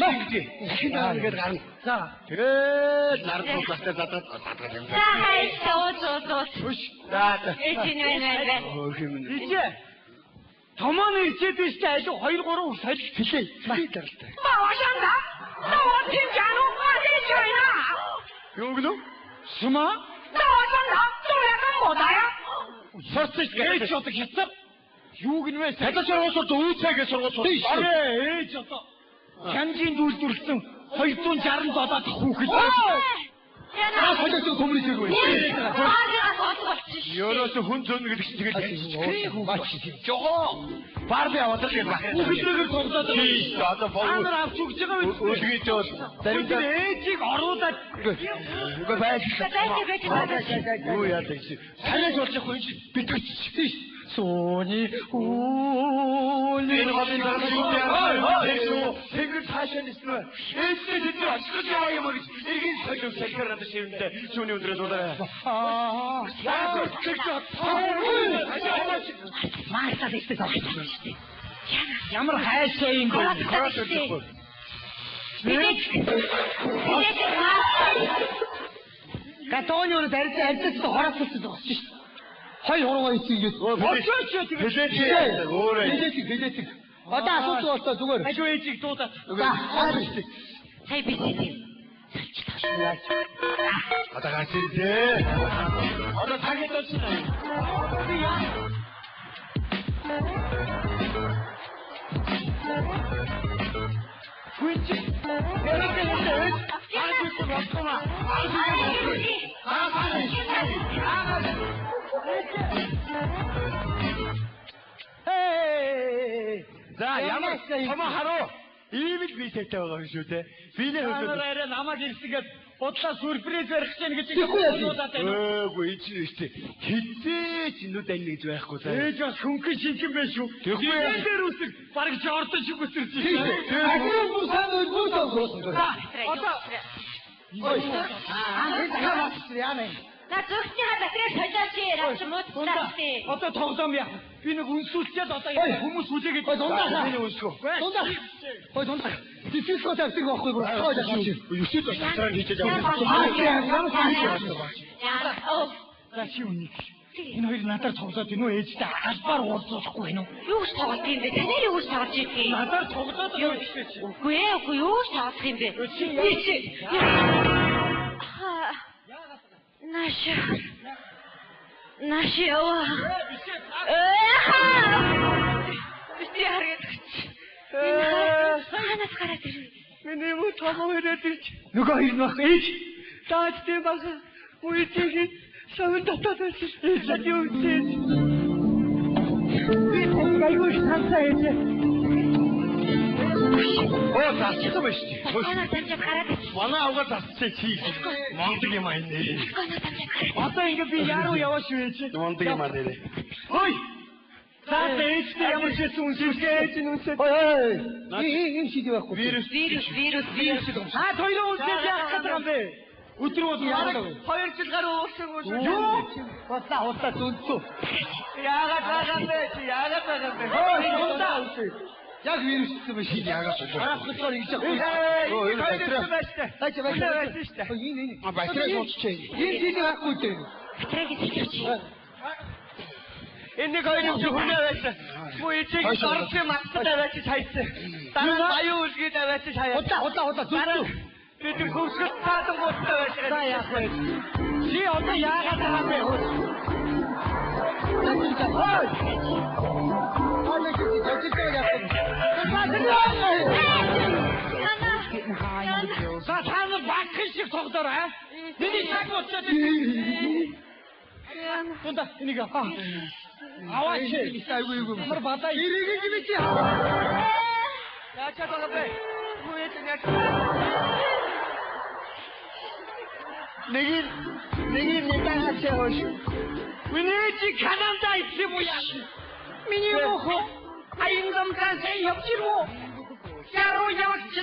Ингэж. Ингээд гарна. За. Тэгээд нар цуглаастай задаад задаад юм. За хайшаа ууз ууз ууз. Хөш. За. Ээж нь байна байна. Хөөх юм. Ичээ. Томоо ирчээд биш чи аль 2 3 үс солих Хэлээ. Хэлээ даралтай. 马王乡长，那我听讲了，我这去了。 Юу гэнэ? Шума? 那我商场重量跟我来啊。 Сурцж Ээж одоо хятад. Юу гэнэ вэ? Хятад сургууль өөцөө гэж сургууль. Арэ ээж одоо хянжийн үйлдвэрлэсэн 267 дахь хүүхэд. Аа солиоч төмөр ичээгүй. Аагаа суудаг болчих шүү. Ерөөсө хүн зөөнө гэдэг чинь тэгээд жохоо барби аваад л гэдэг. Хүүхэдрэгээр тоглоод байгаа. Тийм одоо Та нар авч өгч байгаа юм. Өлгийж бол Заримдаа ээжийг оруулаад үгүй байж. Байж байж байж. Юу яадаг чи? Таниад болж явах юм чи битгий чи. Сони үли Энэ голын дараа юу яа? Тэнгэр цаашаа ниснэ. Ээжтэй тэд нар очих гэж яваа юм гэж эргийн солио салхиар надад шивэндээ шүүний өдрөө дуулаа. Аа. Маасаа дэвтэй тоглож шүү дээ. Ямар хайшаа юм бэ? Бидээ Гатооны өрөө арьц арьцаас хороолцсон байгаа шүү дээ. Хоёр хуруугаа ийцэн ингэж. Очооч тэгээд Хэлээч өөрөө. Хэлээч хэлээч. Одоо асуудал болтоо зүгээр. Хажуу ээжийг дуудаад. За. Сая би тийм. Одоо гарч ирдээ. Одоо тагд болсон. Гүнч. За ямар томоо харуу. Ийм л бие тавьтай байгаа юм шүү те. Биенээ Та нар хөлөө. арай намайг ирсэнгээд бодлоо сюрприз барих гэж гэж Тэгэхгүй яа. дуудаад байна. Өөгүй энэ чинь шүү дээ. Хизээ ч нүд анина гэж байхгүй заа. Ээж бас хөнгөн шингэн байх шүү. Тэгэхгүй яа. Жигэн дээр үсэг бараг жордон шиг үсэрч Тийм шүү. Агрын бүр сайн үйл бүр сайн суусан. Одоо Ой. Аа энэ дахиад босч яана юм. На зөвхөн батарей солиоч наа чи муудсан тий. Одоо тоглоом яах вэ? Би нэг үнсүүлчихэд одоо Ой. хүмүүс хүлээгээд Ой дундаа. Миний үнсгөө. Дундаа. Ой дундаа. Диффикл тавьдаг байхгүй бүр. Ой яах юм. Өсөд бас татраар хийчээж Яа. авах. Ямар Яа. Оо. За чи үнийг. Энэ хоёр надаар тоглоод энэ үү ээжтэй албаар уулзуулахгүй байна уу? Юу ч тоглолт юм бэ? Танаар юу ч тоглож ирдээ. Надаар тоглоод байгаа юм шиг чи. Үгүй ээ, үгүй юу ч тоглох юм бэ? Чи Би чи. Нааш. Нааш яа. Би хараад өгч. Энэ хаанаас гараад ирв? Миний муу томоо ирээд ирч. Нөгөө хоёр нь баг ээж. Даач тийм баг. Үеийн савн татаад байсан. Ээж над юу гэж. Би тань аягүй шансаа ээж. Оо засчихсан байж чи. Конор дамжаад гараад ирч. Манай авгаа засчихсан чи. Мондөг юм аа нэ. Конор дамжаад гараад. Одоо ингээ би яруу яваа шүү ээж. Мондөг юм аа нэрээ. Хой. За ээжтэй ямар ч байсан үнсүүлгээ ээж нь үнсээд. Ой ой. Энэ шийдэх байхгүй. Вирус Вирус, вирус, вирус. А хоёроо үнсээд яах гэдэг юм бэ? Өдөр бол Яагаад яагаад Хоёр жил гаруй уусаг уу. Юу? Ботлаа худлаа зүнцүү. Яагаад байгаа юм бэ? Чи яагаад байгаа юм бэ? Ой дундаа. Яг вирустэй биш. Яагаад суулаа. Араас болохоор ингэж яах вэ? Өө, энэ Хоёр батарей. жил байж таа. Таач байж байсан шүү дээ. Энэ энэ. А батарей суулчихъя. Энэ шийдэх байхгүй дээ. Батарейг солиоч. Энэ нэг хоёр юм чи хүнээ байсан. Муу ичиг орсон маттад аваачиж хайсан. Дараа нь аюу үлгээд аваачиж хаяа. Худлаа худлаа худлаа Дараа зүнцүү. нь бид нар хөвсгөл цаадан гуттай байж За яах вэ? Чи одоо яагаад байгаа юм бэ? Ой. Ой чи жижиг яах вэ? Яна. За та нар багхан шиг тоглоорой аа. Миний цаг болчиход байна. Тунда энийг аваа. Аваач. Айгүй айгүй. Ямар бадаа Эрийг юм чи. Яачаад байгаа юм бэ? Муу ээж нь яг Нэг нэг нэг хоош. Миний чи Канада ирсэн юм уу яа? Миний мөхөө аянгам ганцхан явж ирвүү. Яруу явагч